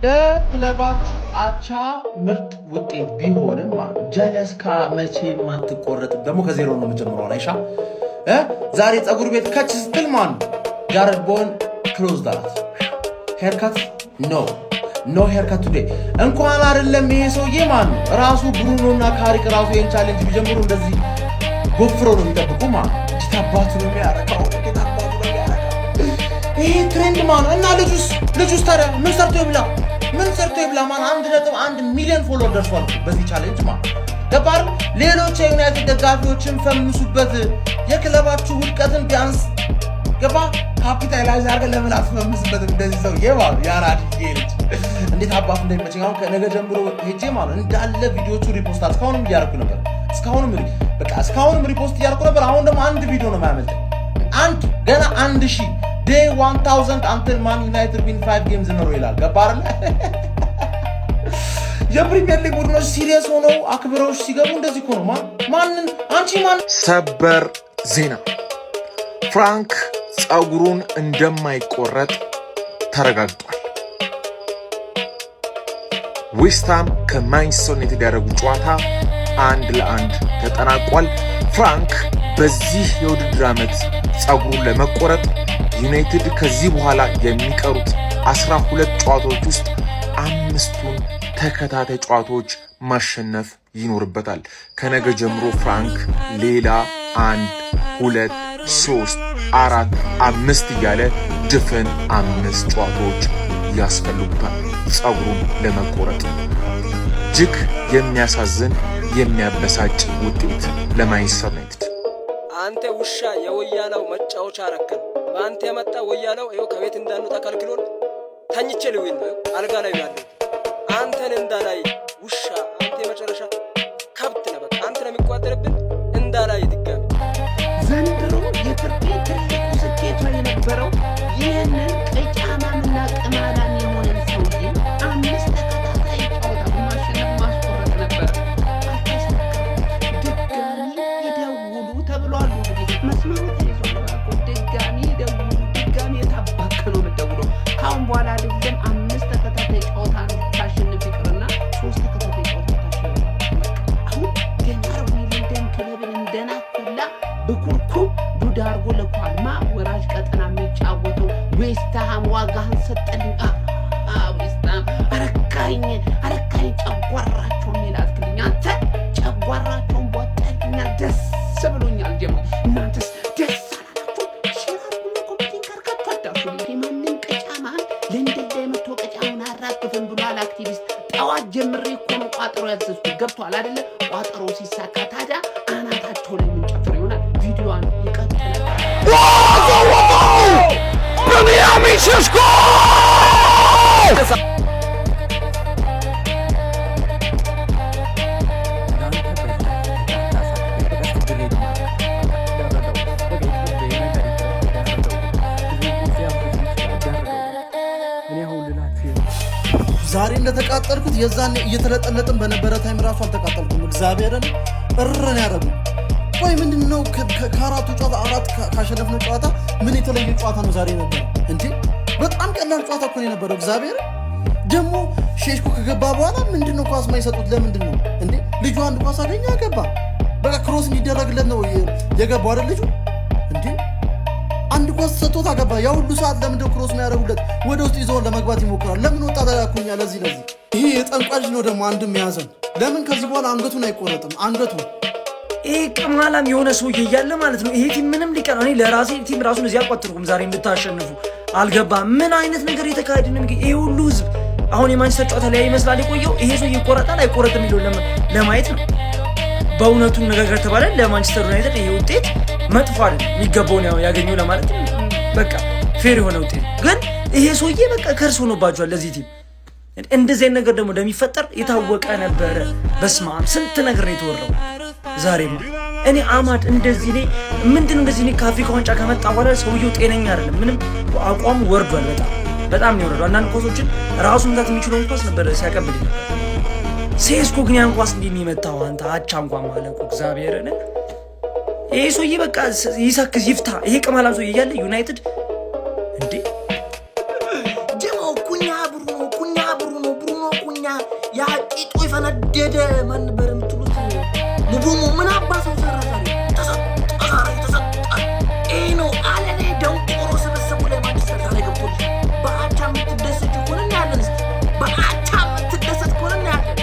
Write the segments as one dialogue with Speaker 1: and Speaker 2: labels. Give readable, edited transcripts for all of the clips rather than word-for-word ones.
Speaker 1: ለክለባችሁ አቻ ምርጥ ውጤት ቢሆንም ጀለስ መቼም አትቆረጥም። ደግሞ ከዜሮ ነው የምጀምረው። አይሻ ዛሬ ፀጉር ቤት ከች ስትል ማን ጃረድ ቦን close አላት። Haircut, no, no haircut today። እንኳን አይደለም ይሄ ሰውዬ ማን ራሱ ብሩኖ እና ካሪክ ራሱ ይህን challenge ቢጀምሩ እንደዚህ ጎፍረው ነው የሚጠብቁ። ማን እንዴት አባቱ ነው የሚያረካው? እንዴት አባቱ ነው የሚያረካው? ይሄ trend ማን እና ልጁስ ታዲያ ምን ሰርቶ ይብላ? ምን ሰርቶ ይብላ? ማን 1.1 ሚሊዮን follower ደርሷል በዚህ challenge ማን ገባር። ሌሎች የዩናይትድ ደጋፊዎችን ፈምሱበት። የክለባችሁ ውድቀትን ቢያንስ ገባ capitalize አድርገን ለምን አትፈምስበትም? እንደዚህ ሰውዬ ማለት ያራድዬ ልጅ እንዴት አባቱ እንደሚመቸኝ አሁን ከነገ ጀምሮ ሄጄ ማለት እንዳለ ቪዲዮቹ repost እስካሁንም እያደረኩ ነበር። እስካሁንም በቃ እስካሁንም repost እያደረኩ ነበር። አሁን ደግሞ አንድ ቪዲዮ ነው የማያመልጠኝ። አንድ ገና 1000 day 1000 until Man United win five games in a row ይላል። ገባ አይደለ? የፕሪሚየር ሊግ ቡድኖች serious ሆነው አክብረዎች ሲገቡ እንደዚህ እኮ ነው። ማንን አንቺ ማን
Speaker 2: ሰበር ዜና፣ ፍራንክ ጸጉሩን እንደማይቆረጥ ተረጋግጧል። ዌስትሃም ከማንቸስተር ዩናይትድ ያደረጉት ጨዋታ 1-1 ተጠናቋል። ፍራንክ በዚህ የውድድር ዓመት ጸጉሩን ለመቆረጥ ዩናይትድ ከዚህ በኋላ የሚቀሩት 12 ጨዋታዎች ውስጥ አምስቱን ተከታታይ ጨዋታዎች ማሸነፍ ይኖርበታል። ከነገ ጀምሮ ፍራንክ ሌላ አንድ፣ ሁለት፣ ሶስት፣ አራት፣ አምስት እያለ ድፍን አምስት ጨዋታዎች ያስፈልጉታል ጸጉሩን ለመቆረጥ። እጅግ የሚያሳዝን የሚያበሳጭ ውጤት ለማንቸስተር ዩናይትድ።
Speaker 3: አንተ ውሻ፣ የወያላው መጫወቻ አረከን። በአንተ የመጣ ወያላው ይኸው ከቤት እንዳንወጣ ከልክሎን ተኝቼ ልውል ነው አልጋ ላይ ያለው። አንተን እንዳላይ ውሻ፣ አንተ የመጨረሻ ከብት ነህ። በቃ አንተ ነው የሚቋጠርብን እንዳላይ ድጋሚ።
Speaker 4: ዘንድሮ የትርፌ ትልቁ ስኬቷ የነበረው ይህንን ቅጫማምና ቅማላም የሆነን ሰውዬ አምስት ተከታታይ ጨዋታ በማሸነፍ ማስቆረጥ ነበር። አልተሳካም። ድጋሚ ይደውሉ ተብሏል። እንግዲህ መስመሩ ተይዟል። እባክዎ ድጋሚ ይደውሉ። ድጋሚ የታባክ ነው የምትደውለው? ከአሁን በኋላ አይደለም አምስት ተከታታይ ጨዋታ ልታሸንፍ ይቅርና ሶስት ተከታታይ ጨዋታ ታሸንፍ። አሁን ገና የለንደን ክለብን እንደናኩላ በኩርኩም ዱዳ አድርጎ ልኳል። ማ ወራጅ ቀጠና የሚጫወተው ዌስትሃም ዋጋህን ሰጠልኝ። ዌስትሃም አረካኝ፣ አረካኝ፣ ጨጓራቸውን የላትክልኝ አንተ ጨጓራቸውን ቦጠልኛል። ደስ ብሎኛል። ጀሞ እናንተስ ደስ አላላችሁ? Share አድርጉና copy link አድርጋችሁ አዳርሱልኝ። የማንም ቅጫማ ለንደን ላይ መጥቶ ቅጫውን አራግፍም ብሏል አክቲቪስት። ጠዋት ጀምሬ እኮ ነው ቋጠሮ ያዘዝኩት። ገብቷል አይደለ? ቋጠሮ ሲሳካ ታዲያ አናታቸው ላይ የምንጨፍር ይሆናል። ቪዲዮዋን ይቀጥላል።
Speaker 5: Benjamin Šeško!
Speaker 6: ዛሬ እንደተቃጠልኩት የዛኔ እየተለጠለጥን በነበረ time ራሱ አልተቃጠልኩም። እግዚአብሔርን እርን ያደረጉ። ቆይ ምንድን ነው? ከአራቱ ጨዋታ አራት ካሸነፍነው ጨዋታ ምን የተለየ ጨዋታ ነው ዛሬ ነበር እንዴ? በጣም ቀላል ጨዋታ እኮ ነው የነበረው። እግዚአብሔር ደግሞ ሼሽኮ ከገባ በኋላ ምንድን ነው ኳስ ማይሰጡት? ለምንድን ነው እንዴ? ልጁ አንድ ኳስ አገኘ ገባ። በቃ cross እንዲደረግለት ነው የገባው አይደል ልጁ እንዴ? አንድ ኳስ ሰጥቶት አገባ። ያ ሁሉ ሰዓት ለምንድን ነው cross የሚያደርጉለት? ወደ ውስጥ ይዘውን ለመግባት ይሞክራል። ለምን ወጣ ተላኩኛ? ለዚህ ይሄ የጠንቋይ ልጅ ነው ደግሞ አንድም የያዘን። ለምን ከዚህ በኋላ አንገቱን አይቆረጥም? አንገቱን
Speaker 7: ይሄ ቅማላም የሆነ ሰውዬ እያለ ማለት ነው። ይሄ team ምንም ሊቀር እኔ ለራሴ team ራሱን እዚህ አቋጥርኩም። ዛሬ እንድታሸንፉ አልገባም። ምን አይነት ነገር የተካሄደ ነው? ይሄ ሁሉ ህዝብ አሁን የማንቸስተር ጨዋታ ላይ ይመስላል የቆየው። ይሄ ሰውዬ ይቆረጣል አይቆረጥም የሚለውን ለማየት ነው። በእውነቱ ነገር ከተባለ ለማንቸስተር ዩናይትድ ይሄ ውጤት መጥፎ አይደለም፣ የሚገባውን ያገኘው ለማለት በቃ fair የሆነ ውጤት። ግን ይሄ ሰውዬ በቃ curse ሆኖባቸዋል ለዚህ team። እንደዚህ አይነት ነገር ደግሞ እንደሚፈጠር የታወቀ ነበረ። በስመ አብ፣ ስንት ነገር ነው የተወራው። ዛሬማ እኔ አማድ እንደዚህ እኔ ምንድን እንደዚህ እኔ ከአፍሪካ ዋንጫ ከመጣ በኋላ ሰውየው ጤነኛ አይደለም። ምንም አቋሙ ወርዷል። በጣም በጣም ነው የወረደው። አንዳንድ ኳሶችን ራሱ መምታት የሚችለውን ኳስ ነበረ ሲያቀብል ነበር። ሴስኮ ግን ያን ኳስ እንዲህ የሚመታው አንተ አቻ እንኳን ማለቁ እግዚአብሔርን ይሄ ሰውዬ በቃ ይሰክስ ይፍታ። ይሄ ቅማላም ሰውዬ እያለ ዩናይትድ እንዴ
Speaker 8: ጀማው ኩኛ ብሩኖ፣ ኩኛ ብሩኖ። ሄደ። ማን ነበር የምትሉት? ምቡሙ ምን አባ ሰው ሰራ ዛሬ? ተሰጠ፣ ዛሬ ተሰጠ። ይሄ ነው አለኔ ደንቆሮ ስብስቡ ላይ ማንቸስተር ዛሬ ገብቶልሽ በአቻ የምትደሰች ከሆነ እናያለን። እስኪ በአቻ የምትደሰት ከሆነ እናያለን።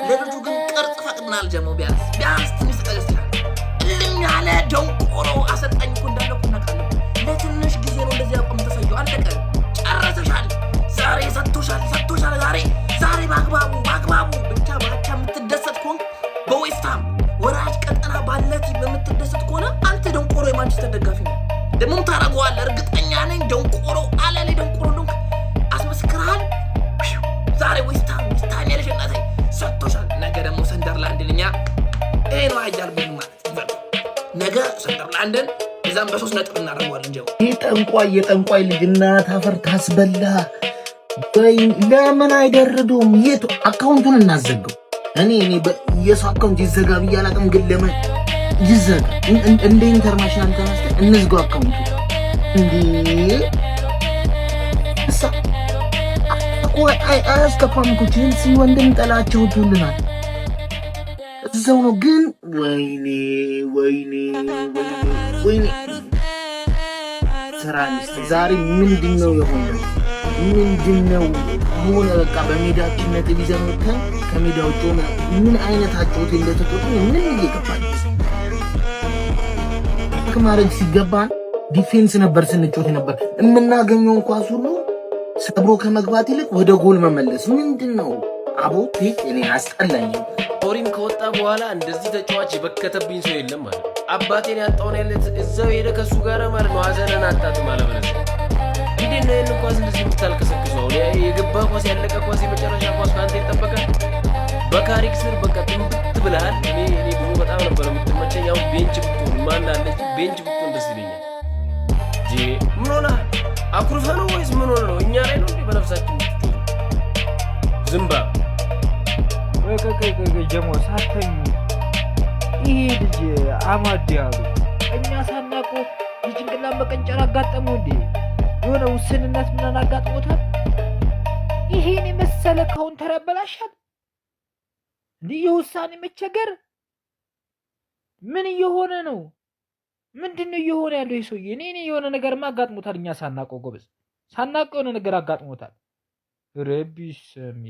Speaker 8: ለልጁ ግን ቅርጽ ፈቅድናል። ጀሞ ቢያንስ ቢያንስ ትንሽ ተጠገስ ይላል። እልም ያለ ደንቆሮ አሰልጣኝ እኮ እንዳለ እኮ እናውቃለን። ለትንሽ ጊዜ ነው እንደዚህ አቋም ተሳየው። አለቀ። ጨረሰሻል። ዛሬ ሰጥቶሻል፣ ሰጥቶሻል። ዛሬ ዛሬ በአግባቡ በአግባቡ ብቻ በአቻ የምትደሰት ከሆንክ፣ በዌስትሃም ወራጅ ቀጠና ባለ team የምትደሰት ከሆነ አንተ ደንቆሮ የማንቸስተር ደጋፊ ነው። ደግሞም ታደርገዋለህ። እርግጠኛ ነኝ። ደንቆሮ አለሌ ደንቆሮ እንደሆንክ አስመስክረሃል። ዛሬ ዌስትሃም ዌስትሃም ያለሽ እናቴ ሰጥቶሻል። ነገ ደግሞ ሰንደርላንድን እኛ ይሄ ነው ሀያል ቡድን ማለት። ነገ ሰንደርላንድን እዛም በ3 ነጥብ እናደርገዋለን። ጀው
Speaker 9: ይህ ጠንቋይ የጠንቋይ ልጅ እናት አፈር ታስበላ። ለምን አይደርዱም? የቱ account ኡን እናዘጋው? እኔ የሰው account ይዘጋ ብዬ አላውቅም፣ ግን ለምን ይዘጋ? እንደ international ተነስተን እንዝጋው account ኡ። እንዴ እሳ አያስከፋም እኮ ቼልሲ ወንድም ጠላቸው ትልናል እዛው ነው ግን ወይኔ ወይኔ ወይኔ ስራ ዛሬ ምንድን ነው የሆነው? ምንድን ነው የሆነ? በቃ በሜዳችን ነጥብ ይዘን ወጥተን ከሜዳ ውጭ ሆነ ምን አይነት አጨዋወት እንደተጫወቱ ምን እየገባኝ ማድረግ ሲገባን defense ነበር ስንጫወት ነበር። የምናገኘውን ኳስ ሁሉ ሰብሮ ከመግባት ይልቅ ወደ ጎል መመለስ ምንድን ነው? አቦ እኔ አስጠላኝ።
Speaker 10: አሞሪም ከወጣ በኋላ እንደዚህ ተጫዋች የበከተብኝ ሰው የለም ማለት ነው። አባቴን ያጣውን ያለት እዛው ሄደ ከእሱ ጋር ማለት ነው። ሀዘንን አጣጥም አለበለዚያ እንዴት ነው ይህንን ኳስ እንደዚህ የምታልከሰክሰው? አሁን የገባ ኳስ፣ ያለቀ ኳስ፣ የመጨረሻ ኳስ ከአንተ ይጠበቃል። በካሪክ ስር በቃ ጥንብት ብለሃል። እኔ ድሮ በጣም ነበር የምትመቸኝ። አሁን bench ብትሆን ማን አለች bench ብትሆን ደስ ይለኛል። ጄ ምን ሆነሃል? አኩርፈህ ነው ወይስ ምን ሆነ ነው? እኛ ላይ ነው እንዴ በነፍሳችን የምትጮኸው? ዝምባ
Speaker 11: ቆይ ቆይ ቆይ ቆይ ጀሞ ሳተኙ፣ ይሄ ልጅ አማድ ያሉ እኛ ሳናውቀው የጭንቅላት መቀንጨር አጋጠመው እንዴ? የሆነ ውስንነት ምናምን አጋጥሞታል? ይሄን የመሰለ counter ያበላሻል እንዲህ የውሳኔ መቸገር ምን እየሆነ ነው? ምንድን ነው እየሆነ ያለው ይህ ሰውዬ? እኔ የሆነ ነገርማ አጋጥሞታል፣ እኛ ሳናውቀው ጎበዝ፣ ሳናውቀው የሆነ ነገር አጋጥሞታል። ረቢሰሚ።